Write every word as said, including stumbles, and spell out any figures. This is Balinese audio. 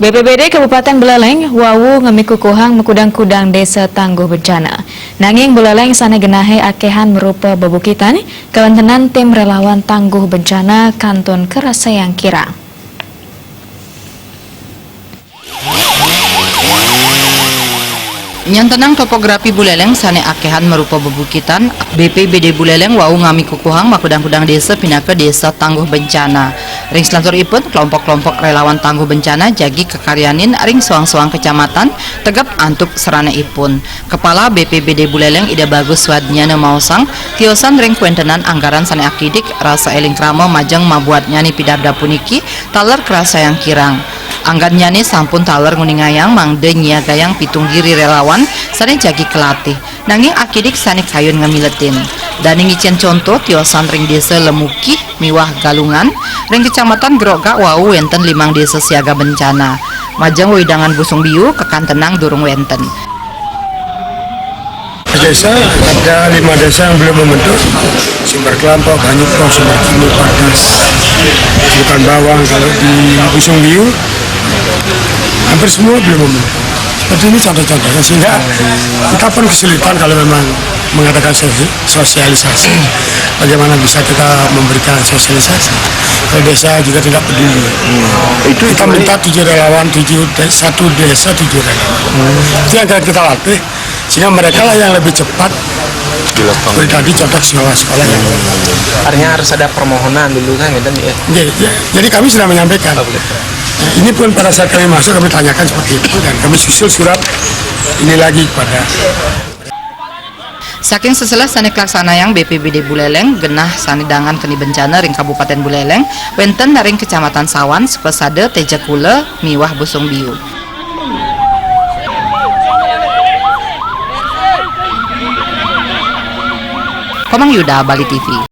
B P B D Kabupaten Buleleng wau ngamikukuhang makudang-kudang desa tangguh bencana. Nanging Buleleng sane genahe akehan marupa bebukitan, kawentenan tim relawan tangguh bencana kantun karasayang kirang. Nyantenang topografi Buleleng sane akehan marupa bebukitan, B P B D Buleleng wau ngamikukuhang makudang-kudang desa pinaka desa tangguh bencana. Ring salanturipun, kelompok-kelompok relawan tangguh bencana jagi kakaryanin ring soang-soang kecamatan, tegep antuk seraneipun. Kepala B P B D Buleleng Ida Bagus Swadnyana maosang, tiosan ring kawentenan anggaran sane akidik, rasa eling krama majeng mabuatnyane pidarda puniki, taler karasayang kirang. Anggannyane sampun taler nguningayang mangda nyiagayang pitung giri relawan sane jagi kalatih. Nanging akidik sane kayun ngamiletin. Dane ngicen conto tiosan ring Desa Lemukih miwah Galungan, ring Kecamatan Gerogak wau wenten limang desa siaga bencana. Majeng wewidangan Busung Biu, kakantenang durung wenten. Desa, ada lima desa yang belum membentuk. Sumber Kelapa, Banyukrong, Sumber Timur, Padas, Bukan Bawang. Kalau di Busung Biu, hampir semua belum membentuk. Seperti ini contoh-contohnya, sehingga kita pun kesulitan kalau memang mengadakan sesi-, sosialisasi. Bagaimana bisa kita memberikan sosialisasi? Kalau desa juga tidak peduli. Itu, kita itu minta tujuh relawan, tujuh de-, satu desa tujuh relawan. Itu yang akan kita latih, sehingga mereka lah yang lebih cepat. Di lapangan. Seperti tadi contoh sekolah-sekolah yang. Artinya harus ada permohonan dulu kan, gitu, ya? Iya, iya. Jadi kami sudah menyampaikan. Oh, begitu. Ini pun pada saat kami masuk, kami tanyakan seperti itu, dan kami susul surat ini lagi kepada. Saking seselah sane kalaksanayang B P B D Buleleng, genah sane dangan keni bencana ring Kabupaten Buleleng, wenten ring Kecamatan Sawan, Sukasada, Tejakula, miwah Busung Biu. Komang Yuda, Bali T V.